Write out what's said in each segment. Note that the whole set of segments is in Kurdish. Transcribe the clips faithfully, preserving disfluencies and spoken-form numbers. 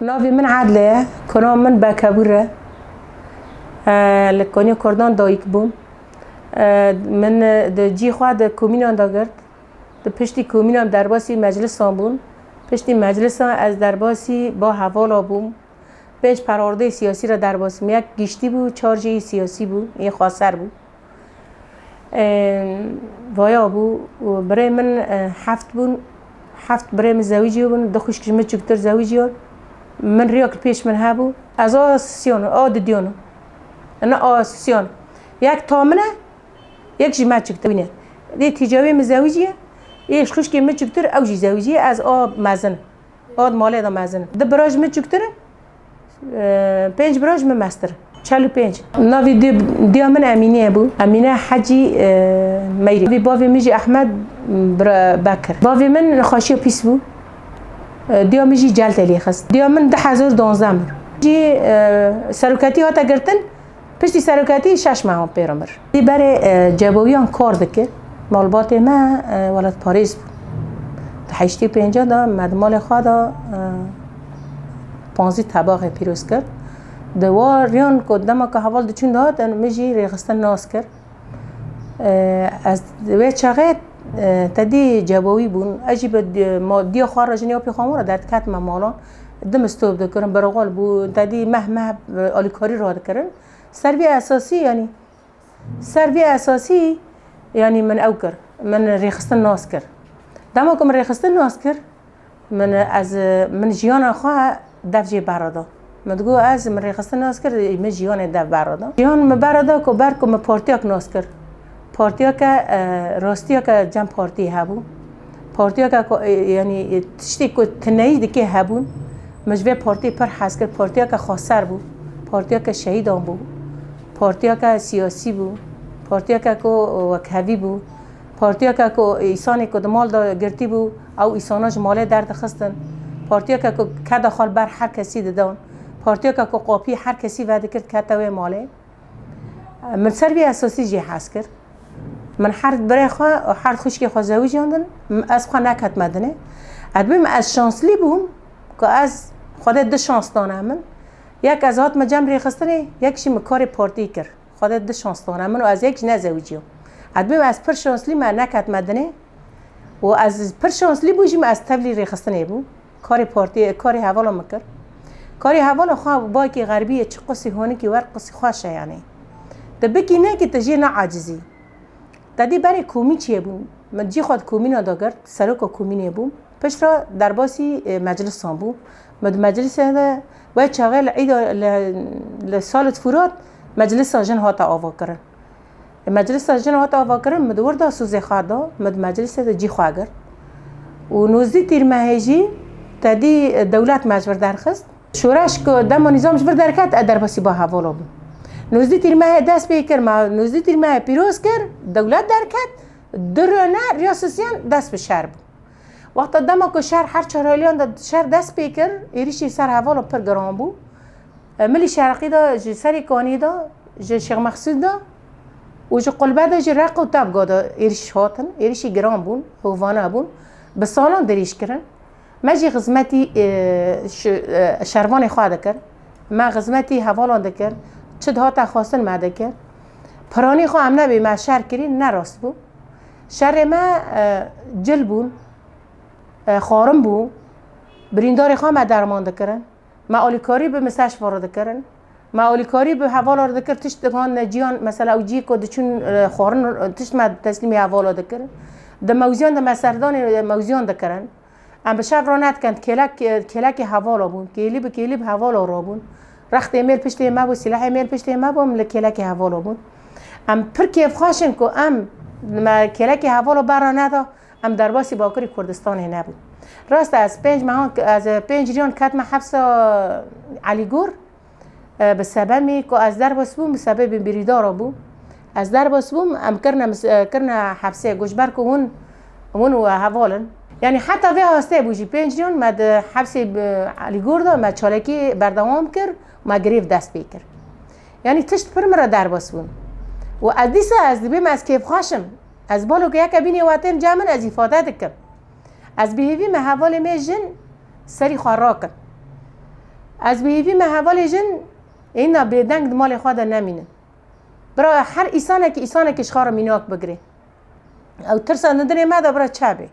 Navê min Adile ye, kuna min Bekebûr e. E, li Konya Kurdan dayik bûm. E, min di cî xwe di komînan de girt. Di piştî komînan derbasî meclisan bûm. Piştî meclisan ez derbasî ba hevala bûm. Pênc perwerdeyê siyasî re derbas bûm. Yek giştî bû, çar jî siyasî bû, yê xweser bû. Em, vaya bû û birê min, e, heft bûn. Heft birê min zewicî bûn, du xwişk ji min çûktir zewicîyan. Min rêyak li pêş min hebû. Ez a siyan, a didiyan. Ina a siyan. Yek ta min e, yek ji me çûktir wîne. Dê tîcawê min zewicî ye. Ê ji xwişkê min çûktir, ew jî zewicî ye. Ez a mezin. Od malê de mezin. Du biraj min çûktir in, e, pênc biraj min mestir. Çel û pênc. Navê di-, diya min Emîne bû. Emîne Hecî, e, Meyrî. Navê bavê min jî Ehmed Bira-, Bekir. Bavê min nexweşiya pîs bû. E, diya min jî celtê lê xist. Diya min du hezar duwazdeh mir. Jî, e, seroketî hate girtin. Piştî seroketî şeş mehan pê re mir. Lê berê, e, cebowiyan kar dikir. Malbatê me, e, welatparêz bû. Di heştê pênca de me di malê xwe de, e, panzdeh tebaxê pîroz kir. Di wariyan ku dema ku heval diçûn dihatin, min jî rêxistin nas kir. E, ez wê çaxê, e, tedî cebowî bûn. Ez jî bi di-, ma-, diya xwe re, jinê û pê xwe re derdiketime malan. Dim stop dikirin, bi roxal bû. Tedî meh meh, e, alîkarî radikirin. Ser vê esasî, yanî, ser vê esasî, yanî, min ew kir, min rêxistin nas kir. Dema ku min rêxistin nas kir, min, ez, min jiyana xwe dev jê berada. Min digot, ez, min rêxistin nas kir, min jiyanê dev berada. Jiyan min berada ku ber ku min partiyek nas kir. Partiyeke, e, rastiyeke cem partiyê hebû. Partiyeke ku, e, yanî, e, tiştê ku tineyî dike hebûn. Min ji vê partiyê pir hez kir. Partiyeke xweser bû. Partiyeke şehîdan bû. Partiyeke siyasî bû. Partiyeke ku wekhevî bû. Partiyeke ku îsanê ku di mal de girtî bû, ew îsana ji malê derdixistin. Partiyeke ku keda xwe li ber her kesî didan. Partiyeke ku qapiyê her kesî vedikir, dikete wê malê. Min ser vî esasî jê hez kir. Min her birê xwe û her xwişkê xwe zewiciyandin, ez xwe neketime dinê. Ez bim, ez şanslî bûm ku ez Xwedê du şans dane min. Yek ez hatime cem rêxistinê, yek jî min karê partî kir. Xwedê du şans dane min û ez yek jî nezewiciyam. Ez bim, ez pir şanslî me neketime dinê û ez pir şanslî bû jî me ez tevlî rêxistinê bûm. Karê partiyê, karê hevala min kir. Karê hevala xwe bayekî xerbiyê çi qusî honikî wer qusî xweş e yanî. Tu bikî nekî tu jê ne acizî. Te dî berê komîn çiyê bûn. Min cî xwe di komîna de girt, seroka komînê bûm. Piştre derbasî, e, meclisan bû. Min di meclisê de wê çaxê li Îda, li, li Salit Furat meclisa jin hate avakirin. Meclisa jin hat avakirin, min di wir de sûzê xwe da, min di meclisê de cî xwe girt. Û nozdî tîrmehê jî tedî dewlet me ji vir derxist. Şoreş ku dema nîzam ji vir derket, e derbasî ba hevala bû. Nozdî tîrmehê dest pê kir, me nozdî tîrmehê pîroz kir, dewlet derket, du rûne riya sisiyan dest bi şer bû. Wexta dema ku şer her çar haliyan de şer dest pê kir, êrişî ser hevala pir giran bû. E, Milî Şerqî de, ji Serê Kanî de, ji Şêx Mexsûd de û ji Qulbe de, ji Req û Tebga de êrîş hatin. Êrîşî giran bûn, hovane bûn. Bi salan dirêj kirin. Me jî xizmetî, e, şi-, e, şervanê xwe dikir. Me xizmetî hevalan dikir. Çi dihate xwestin me dikir. Piranî xwe em nebê me şer kirî, ne rast bû. Şerê me, e, cil bûn, e, xwarin bû. Birîndarê xwe me derman dikirin. Me alîkarî bi misteshfa re dikirin. Me alîkarî bi hevala re dikir, tişt dihan ne ciyan, mesela ew ciyê ku diçûn, e, xwarin, e, tişt me teslîmê hevala dikir. Di mewziyan de me serdanê, e, mewziyan dikirin. Em bi şev re nedikin, kêlek, e, kêlekê hevala bûn. Kêlî bi kêlî bi hevala re bûn. Rextê mêr piştê me bû, silahê mêr piştê me bû, em li kêlekê hevala bûn. Em pir kêfxweş in ku em me kêlekê hevala berre neda. Em derbasî Bakurê Kurdistanê nebûn. Rast e, ez pênc mehan, ez pênc riyan ketime hepsa Elîgor, e, bi sebemê ku ez derbas bûm, bi sebebê birîdara bû. Ez derbas bûm, em kirine mis-, e, kirine hepsê, goşber ku hûn, hûn û heval in. Yanî heta vê hastê bû jî pênc riyan me di hepsê, e, Elîgor de me çalakî berdewam kir, me girêv dest pê kir. Yanî tişt pir min re derbas bûn. Û ez dîsa ez dibêm ez kêfxweş im. Ez balo ku yeke bînê we tên cem min ez îfade dikim. Ez bi hêvî me hevalê me jin serî xwe rakin. Ez bi hêvî me hevalê jin êna bêdeng di malê xwe de nemînin. Bira her îsanekî, îsanekî ji xwe re mînak bigire. Ew tirsa di dilê me de bira çabe.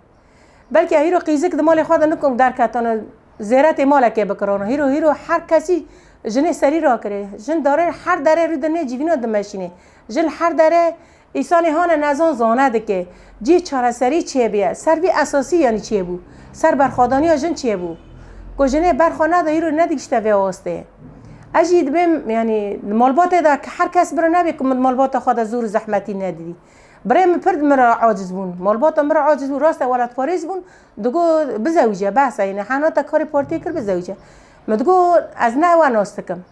Belkî hîro qîzik di malê xwe de nikom derketana zêretê malekê bikirana. Hîro, hîro her kesî jinê serî rakirê. Jin darê her derê rû dinê civîna dimeşînê. Jin her derê Îsanê hane nezan zane dike. Cî çareserî çêbûye. Ser vî esasî yanî çêbû. Ser berxwedaniya jin çêbû. Ku jinê berxwe neda, îro nedigişte vê astê. Ez jî dibêm, yanî, malbatê de ki her kes bira nebe ku min malbata xwe de zor û zehmetî nedidî. Birê min pir min re aciz bûn. Malbata min re aciz bû. Rast e, welatparêz bûn. Digo bizewice, behsa yine. Henata karê partiyê kir bizewice. Min digo ez ne ewa nas dikim.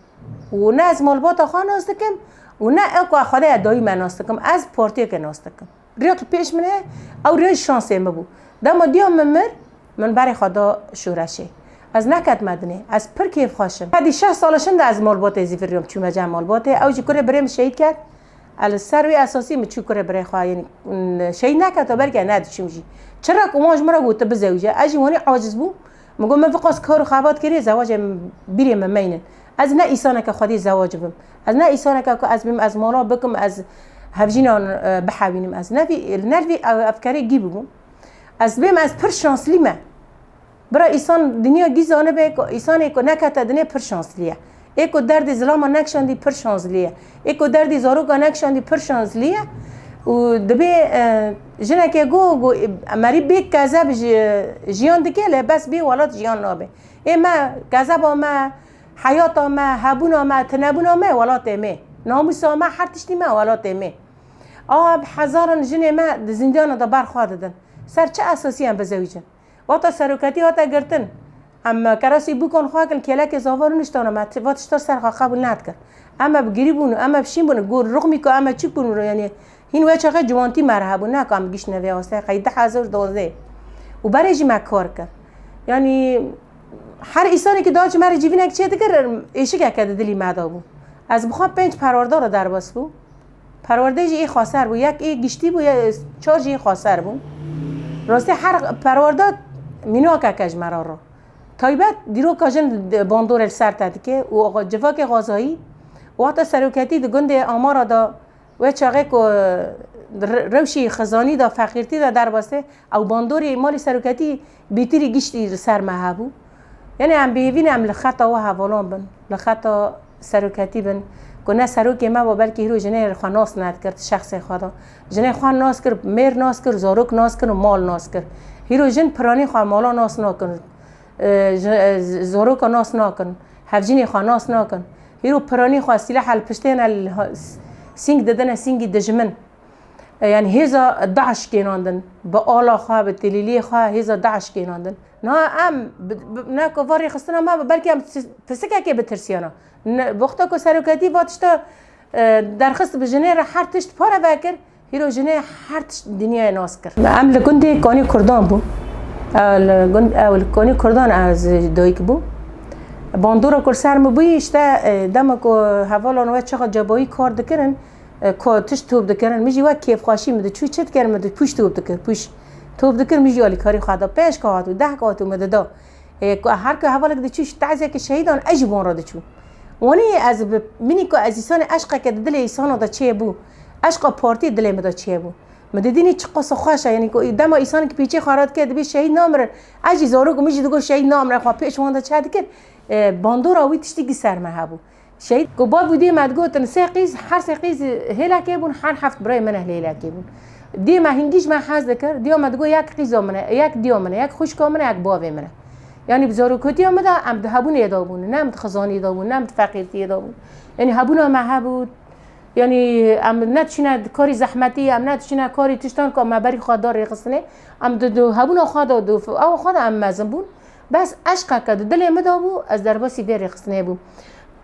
Û ne ez malbata xwe nas dikim û ne ew ku Xwedaya dayî me nas dikim. Ez partiyeke nas dikim. Rêya ki pêş min e, ew rêya şansê min bû. Dema diya min mir, min berê xwe da şoreşê. Ez neketime dinê. Ez pir kêfxweş im. Hevdî şeş sala şin de ez malbatê zîviriyam, çûme cem malbatê. Ew jî kurê birê min şehîd kerd. Ez li ser wê esasî min çû kurê birê xwe, yanî, mm, şehîd neketa, belkî ne diçûm jî. Çira ku wan ji min re got tu bizewice, ez jî wanî aciz bûm. Min got, min viqas kar û xebat kiriye, zewacê bîrê min meynin. Ez ne îsaneke xwedî zewac bim. Ez ne îsaneke ku ez bim, ez mala bikim, ez hevjînan, e, bihewînim. Ez ne vî, ne vî, e, efkerê gî bibûm. Ez bêm, ez pir şanslî me. Bira îsan dinya gî zanibe ku îsanê ku nekete dinê pir şanslî ye. Ê ku derdê zilama nekişandî pir şanslî ye. Ê ku derdê zaroka nekişandî pir şanslî ye. Û dibê, e, jineke go, go, e, merî bê kezeb ji, jiyan dike, lê bes bê welat jiyan nabe. Ê me, kezeba me, heyata me, hebûna me, tinebûna me, welatê me. Namûsa me, her tiştî me, welatê me. A bi hezaran jinê me di zîndana de ber xwe didin. Ser çi esasî em bizewicin? Wexta seroketî hate girtin, em kerasî bûkan xwe kirin, kêlekê zavar niştana me, ti-, va tişta ser xwe qebûl nedikir. Em e bi girî bûn, em e bi şîn bûn, got ruxmî ku em e çik bûn, yanî hîn wê çaxê ciwantî me re hebû, ne ku em giştine vê astê, qey du hezar dozdeh. Û berê jî me kar kir. Yanî her îsanekî daha ji me re civînek çêdikir, êşikeke di dilî me de bû. Ez bi xwe pênc perwerdar re derbas bûm. Perwerde jî ê xweser bû. Yek ê giştî bû, ye-, çar jî ê xweser bû. Rastî her perwerde mînakeke ji me re ro. Taybet dîroka jin di bandorê li ser te dike û civakê xwezayî wexta seroketî di gundê Amara de wê çaxê ku re-, rewşî xizanî de feqîrtî de derbas e, ew bandorê malî seroketî bîtirî giştî li ser me hebû. Yanî em bêhêvî ne em li xeta we hevalan bin, li xeta seroketî bin, ku ne serokê me bo belkî hîro jinê xwe nas nedikir, di şexsê xwe de. Jinê xwe nas kir, mêr nas kir, zarok nas kir û mal nas kir. Hîro jin piranî xwe mala nas nakin, e, ji, e, zaroka nas nakin, hevjînê xwe nas nakin. Hîro piranî xwe sîleha li piştê ne li ha-, sîng didine sîngî dijmin. E, yanî hêza DAIŞ kênandin. Bi ala xwe, bi têlîliyê xwe hêza DAIŞ kênandin. Niha em bi, bi, ne ku va rêxistina me bi, belkî em pis-, pisikekê bitirsiyana. Ne, wexta ku seroketî va tişta, e, derxist bi jinê re her tişt pare vekir, hîro jinê her tişt dinyayê nas kir. Em li gundê Kanî Kurdan bû. E, li gund, e, li Kanî Kurdan ez dayik bû. Bandora ku li ser min bûyî, işte, e, dema ku hevalan we çaxa cebayî kar dikirin, e, ko tişt top dikirin, min jî wek kêfxweşî min diçû çi dikirin, min di pûş top dikir, pûş top dikir, min jî alîkarî xwe da, pênc ka hatû, deh ka hatû min dida. E, ku her ku hevalek diçû ji teziyeke şehîdan, ez jî wan re diçûm. Wanî ez bi, minî ku ez îsanê eşqeke di dilê îsana de çêbû, eşqa partiyê dilê min de çêbû. Min didînî çiqas xweş e, yanî ku dema îsanekî pêçê xwe re dike, dibê şehîd namirin. Ez jî zarok, min jî digot şehîd namirin, xwe pêş wan de çe dikir. E, bandora wî tiştî gî ser me hebû. Şehîd ku bav û dê me digotin sê qîz, her sê qîz hêlekê bûn, her heft birayê min hêlekê bûn. Dê me hingî ji me hez dikir, diya me digot yek qîza min e, yek diya min e, yek xwişka min e, yek bavê min e. Yanî bi zarokatiya min de em di hebûnê de bûn, ne em di xizaniyê de bûn, ne em di feqîrtiyê de bûn. Yanî hebûna me hebû, yanî em nediçûne di karî zehmetî, em nediçûne karî tiştan ku me berî xwe da rêxistinê. Em di, di hebûna xwe de, di ewa xwe de em mezin bûn. Bes eşqeke di dilê min de bû, ez derbasî vê rêxistinê bûm.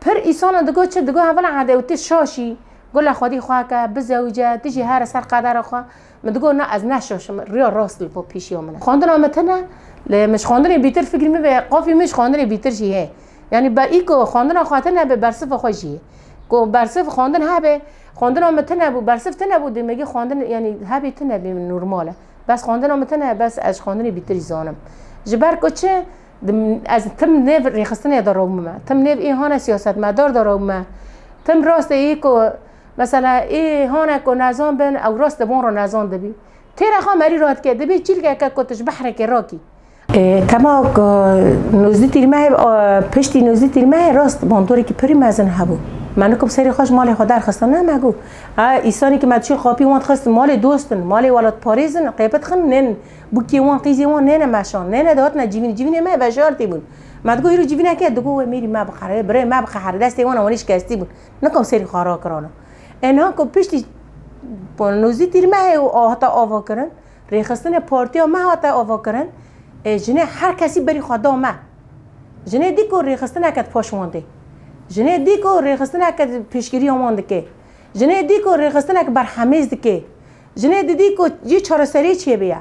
Pir îsana digot çi? Digot hevala ede û tu şaş î, gula xwedî xwe ke, bizewice, tu jî here ser qedera xwe. Min digot na, ez ne şaş im, riya rast li bo pêşiya min e. Xwendina min tune, lê min ji xwendinê bîtir fikrî min be, qafî min ji xwendinê bîtir jî heye. Yanî be î ku xwendina xwe tune be, bersifa xwe jî heye. Ku bersiv xwendin hebe, xwendina min tune bû, bersiv tune bû, demekî xwendin, yanî hebê tune bê min normal e. Bes xwendina min tune, bes ez ji xwendinê bîtir jî zanim. Ji ber ku çi? Dim-, ez tim nêv rêxistinê de robime, tim nêv ê hane siyasetmedar de robime, tim rastê ê ku, mesela, ê hane ku nezan bin, ew rast di wan re nezan dibî. Têra xwe merî radike, dibê çîlkeke ku tu ji behrekê rakî. Ê, tema ku nozdî tîrmehê, e, piştî nozdî tîrmehê rast bandorekî pirî mezin hebû. Me nikum serê xwe ji malê xwe derxistin, ne me got. Ha, îsanê ki me diçûn xapî wan dixist, malê dost in, malê welatparêz in, qêpit xin nên, bûkê wan, qîzê wan nêne meşan, nêne dihatine civînê, civînê me veşartî bûn. Me digot, hîro civîneke, digot, wê mêrî me biqere, wê birê me biqehre, destê wan a wanî şikestî bûn. Nikum serî xwe rakirana. Ê niha ku piştî nozdî tîrmehê û hate avakirin, rêxistinê partiya me hate avakirin, ê, jinê her kesî berî xwe da me. Jinê dî ku rêxistineke di paş wan dê. Jinê dî ku rêxistineke piştgiriya wan dike. Jinê dî ku rêxistinek berhemêz dike. Jinê didî ku cî çareserî çêbî ye.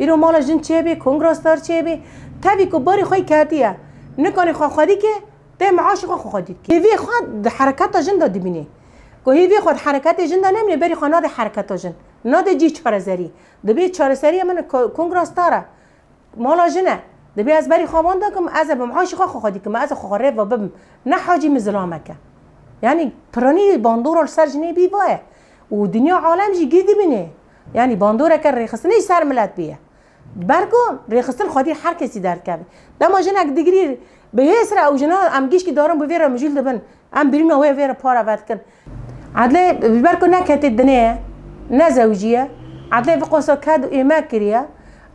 Îro mala jin çêbî, kongra star çêbî. Tevî ku barî xwe ketiye. Nikanî xwe xwedî ke, tê meaşê xwe xwe xwedî dike. Hêviyê xwe di hereketa jin de dibînê. Ku hêviyê xwe di hereketê jin de nemîne, berî xwe nade hereketa jin. Nade cî çareserî. Dibê çareseriya min ko-, kongra star e. Mala jin e. Dibê ez berî xwe wan dikim, ez ê bi meaşê xwe xwe xwedî kim, ez ê xwe xwe rê ve bibim. Ne hacî min zilameke. Yanî piranî bandora li ser jinê bî va ye. Û dinya alem jî gî dibînê. Yanî bandoreke rêxistinê ji ser milet bîye. Ber ku rêxistin xwedî her kesî derdikeve. Dema jinek digirî bi hêsra ew jina em gişkî darin bi vê re mijûl dibin. Em birîna wê vê re para vedikin. Edlê ji ber ku neketê dinê ye, ne zewicî ye. Edlê vê qosa ked û êmek kiriye.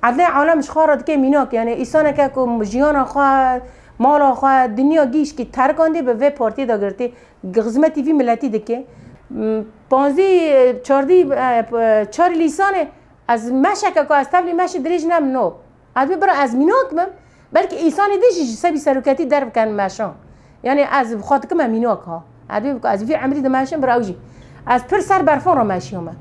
Edlê alem ji xwe re dike mînak. Yanî îsaneke ku jiyana xwe, mala xwe, dinya gîşkî terikandî bi vê partiyê de girtî. Xizmetî vî miletî dike. M, panzdî, çardî, e, p-, çarî lîsanê ez meşeke ku ez tevlî meşê dirêj nem no. Ez bê bira ez mînak bim, belkî îsanê din jî ji sebî seroketî derbiken meşan. Yanî ez bi xwe dikime mînak ha. Ez bê ez vî emrî dimeşim bira ew jî. Ez pir ser berfan re meşiyame.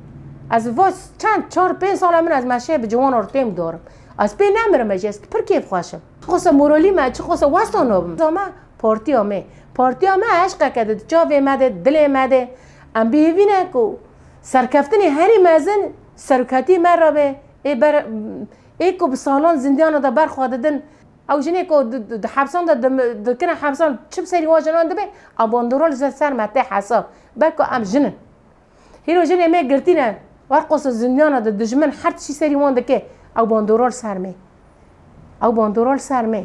Ez va çend çar pênc sala min ez meşeyê bi ciwan ortêm darim. Ez pê nemirime jî ez pir kêfxweş im. Çiqosa moralî me, çiqosa westa nabim. Zama partiya me. Partiya me eşqeke di çavê me de, dilê me de. Em bihêvî ne ku serkeftinê herî mezin seroketî me re be. Ê ber, ê ku bi salan zindiyana de ber xwe didin. Ew jinê ku di, di, di hepsan de dim-, dikine hepsan çi bi serî wan jinan dibe, a bandorol ji ser me tê hesab. Ber ku em jin in. Hîro jinê me girtî ne. Wer qosa zindiyana de dijmin her tiştî serî wan dike. Ew bandorol ser me. Ew bandorol ser me.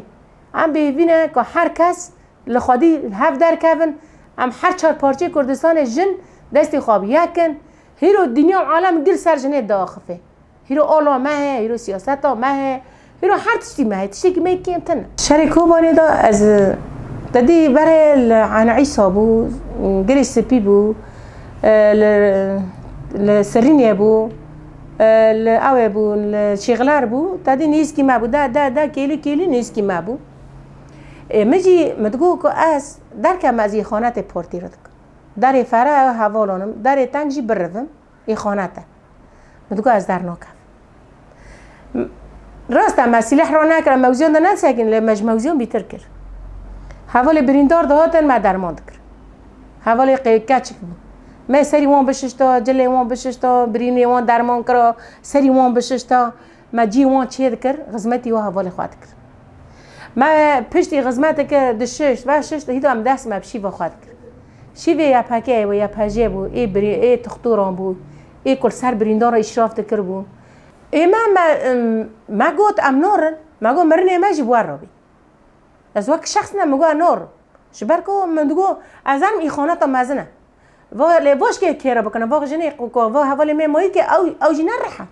Em bêhîvî ne ku her kes li xwedî li hev derkevin. Em her çar parçeyê Kurdistanê jin destê xwe bi yek in. Hîro dinya û alem gir ser jinê diaxife. Hîro ola me heye, hîro siyaseta me heye, hîro her tiştî me heye, tiştekî me kêm tune. Şerê Kobanê de ez, te dî berê li Ene Îsa bû, Girê Spî bû, e, li, li Serînê bû, e, li ew ê bû, li Şêxler bû, te dî nêzîkî me bû, de, de, de kêlî kêlî nêzîkî me bû. E, min jî, min digot ku ez derkevim, ez îxanetê partî re dikim. Derê fere hevalan im, derê teng jî birivim. Îxanet e. Min digot ez dernakevim. Rast e, me sîleh ronekir, em mewziyan de nesekîn, lê me ji mewziyan bîtir kir. Hevalê birîndar dihatin, me derman dikir. Hevalê qê-, keçik bû. Me serî wan bişişta, cilê wan bişişta, birînê wan derman kira, serî wan bişişta. Me cî wan çê dikir, xizmetî wan hevalê xwe dikir. Me piştî xizmeteke dişişt, veşişt, hîda em dest me bi şîva xwe dikir. Şîvê Y P G bû, Y P J bû, ê birî-, ê tixtoran bû, ê ku li ser birîndar re îşraf dikir bû. Ê me, me, em, me got em nor in, me got mirinê me jî bi we re bî. Ez wek şexs ne, min got nor. Ji ber ku min digot, ez zanim îxaneta mezin e. Va lê va ji kê kê re bikine, va jinê ku, ku va hevalê me mayî ke ew, ew jî ne rih e.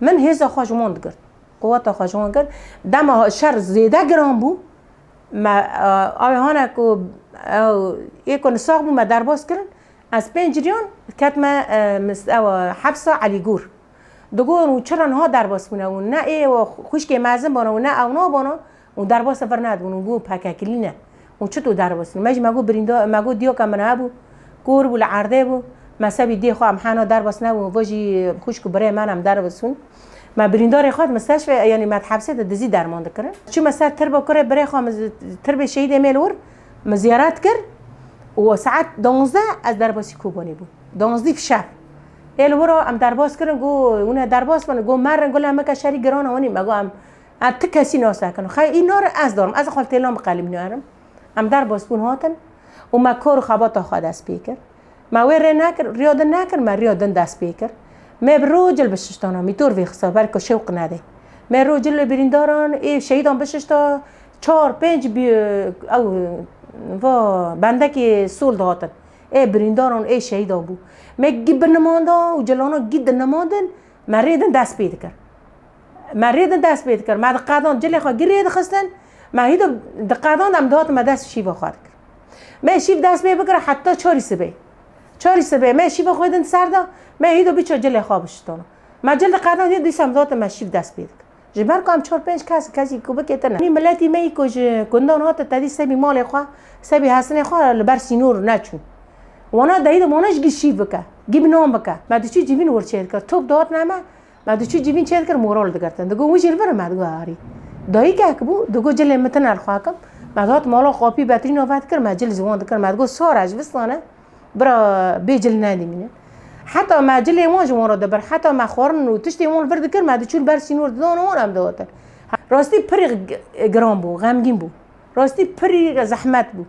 Min hêza xwe ji wan digirt. Quweta xwe ji wan girt. Dema şer zêde giran bû, me, e, ew hane ku ew ê ku li sax bû me derbas kirin. Ez pênc riyan ketime, e, mis-, ew, hepsa Elîgûr. Digot, û çira niha derbas bûne û ne ê û xwişkê mezin bana û ne ew nabana û derbasa vir nedibûn û got pekekilî ne. Û çito derbas bûn? Me jî me got birînda, me got diyaka min hebû, kor bû, li erdê bû. Me sebî dê xwe em hena derbas nebûn, va jî xwişk û birê me em derbas bûn. Me birîndarê xwe di misteşfê, yanî me di hepsê de dizî derman dikirin. Çûme ser tirba kurê birê xwe, min zi-, tirbê şehîdê me li wir, min ziyaret kir û saet donzdeh ez derbasî Kobanê bûm. Donzdî şev. Ê li wira em derbas kirin, got, hûn ê derbas bin, got, merin, got, lê me ke şerî giran e, wanî me got, em Ez ti kesî nas nekin. Xey î nare ez darim. Ez xwe têlan bi qelîm narim. Em derbas bûn hatin û me kar û xebata xwe dest pê kir. Me wê rê nekir, riya din nekir, me riya din dest pê kir. Me bi ro cil bişiştana, mîtor vê xisa, ber ku şewq nedê. Me ro cil li birîndaran, ê şehîdan bişişta, çar, pênc bi-, ew, va bendekê sol dihatin. Ê birîndaran, ê şehîdan bû. Me gî binimanda û cilana gî dinimandin, me rê din dest pê dikir. Me rê din dest pê dikir. Me diqedan cilê xwe gî rê dixistin. Me hîdo diqedan em dihatin me dest şîva xwe dikir. Me şîv dest pê bikir heta çarî sibê. Çarî sibê me şîva xwe din ser da. Me hîdo biço cilê xwe bişitona. Me cil diqedan hîdo dîsa em dihatin me şîv dest pê dikir. Ji ber ku em çar pênc kes, kesî ku bikê tine. Nî miletî me yî ku ji gundan hate tedî sebî malê xwe, sebî hesinê xwe li ber sînor neçûn. Wana dayî de wana ji gî şîv bike, gî bi nan bike. Me diçû civîn wir çê dikir. Top dihat neme, me diçû civîn çê dikir, moral digirtin. Digo wî jî li vir me digo harî. Dayîkek bû, digo cilê min tine li xwe kim. Me dihat mala qapî betrîna vedikir, me cil ji wan dikir. Me digo sar e ji vistane. Bira bê cil nedimînin. Heta me cilê wan ji wan re dibir. Heta me xwarin û tiştê wan li vir dikir, me diçûn ber sînor didana wan em dihatin. Rastî pirî g-, giran bû, xemgîn bû. Rastî pirî zehmet bû.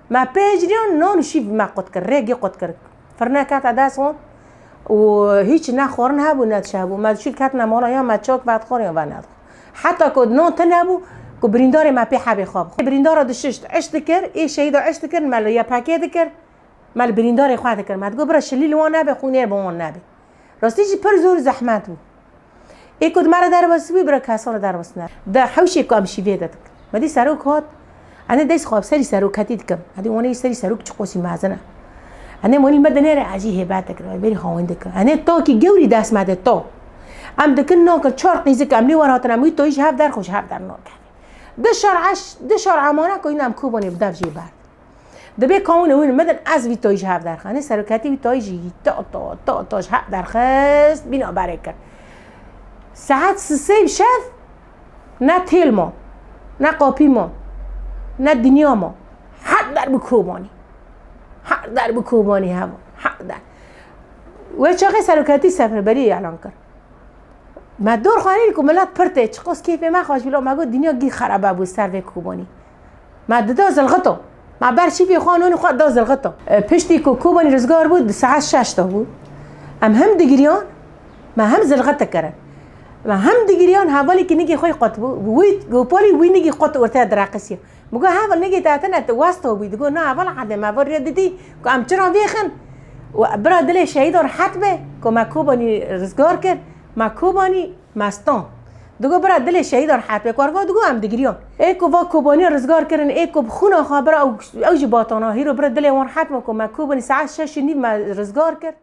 Me pênc riyan nan û şîv me qut kir, rêgî qut kir. Firne kete dest wan û hîç ne xwarin hebû, ne tişt hebû. Me diçûn ketine mala ya me çak vedixwar ya venedixwar. Heta ku nan tune bû, ku birîndarê me pê hebê xwe bixwe. Birîndara dişişt, iş dikir, ê şehîda iş dikir, me li Y P G dikir. Me li birîndarê xwe dikir. Me digot, bira şilî li wan nebe, xûnê bi wan nebe. Rastî jî pir zor zehmet bû. Ê ku di me re derbas bû, bira kesan re derbas ne. De hewşê ku em şîvê de dikin. Me dî serok hat, enê dest xwe bi serî seroketî dikim. Edî wan ê serî serok çi qosî mezin e. Enê wanî me dinêre, ez jî hêbet dikim, ez berî xawin dikim. Enê takî gewrî dest me de to. Em dikin nakin çar qîzik, em lê wer hatin, em wî toyî ji hev derxwe ji hev dernakin. Di şar eş, di şar emane ku yîn em Kobanê bi dev jê ber. Dibê kawin ewin midin ez vî toyî ji hev derxim. Enê seroketî vî toyî jî ta, ta, ta, ta ji hev derxist, bîna berê kir. Saet sisê bi şev ne têl ma, ne qapî ma, ne dinya ma. Her der bi Kobanî. Her der bi Kobanî heva. Her der. Wê çaxê seroketî seferberî elan kir. Me dor xwe anîn ku milet pir tê, çiqas kêfê me xweş bî, lo me got dinya gî xerebe bû ser vê Kobanî. Me dida zilxito. Me ber şîvê xwe, nonê xwe da zilxito. E, piştî ku Kobanî rizgar bû, di saet şeş de bû. Em hem digiriyan, me hem zilxit dikirin. Me hem digiriyan, hevalekî nigê xwe qut bû. Wî, gopalî wî nigî qut ortaya direqisiye. Min got, heval nigê te tine, tu westa bûyî. Digot, na, heval hede, me va riya didî ku em çira vêxin. Û bira dilê şehîdan rehet be, ku me Kobanî rizgar kir, me Kobanî me stand. Digot, bira dilê şehîdan rehet be. Ku va digot, em digiriyan. Ê ku va Kobanî rizgar kirin, ê ku bi xûna xwe bira ew, ew jî batana. Hîro bira dilê wan rehet be, ku me Kobanî saet şeş û nîv me rizgar kir.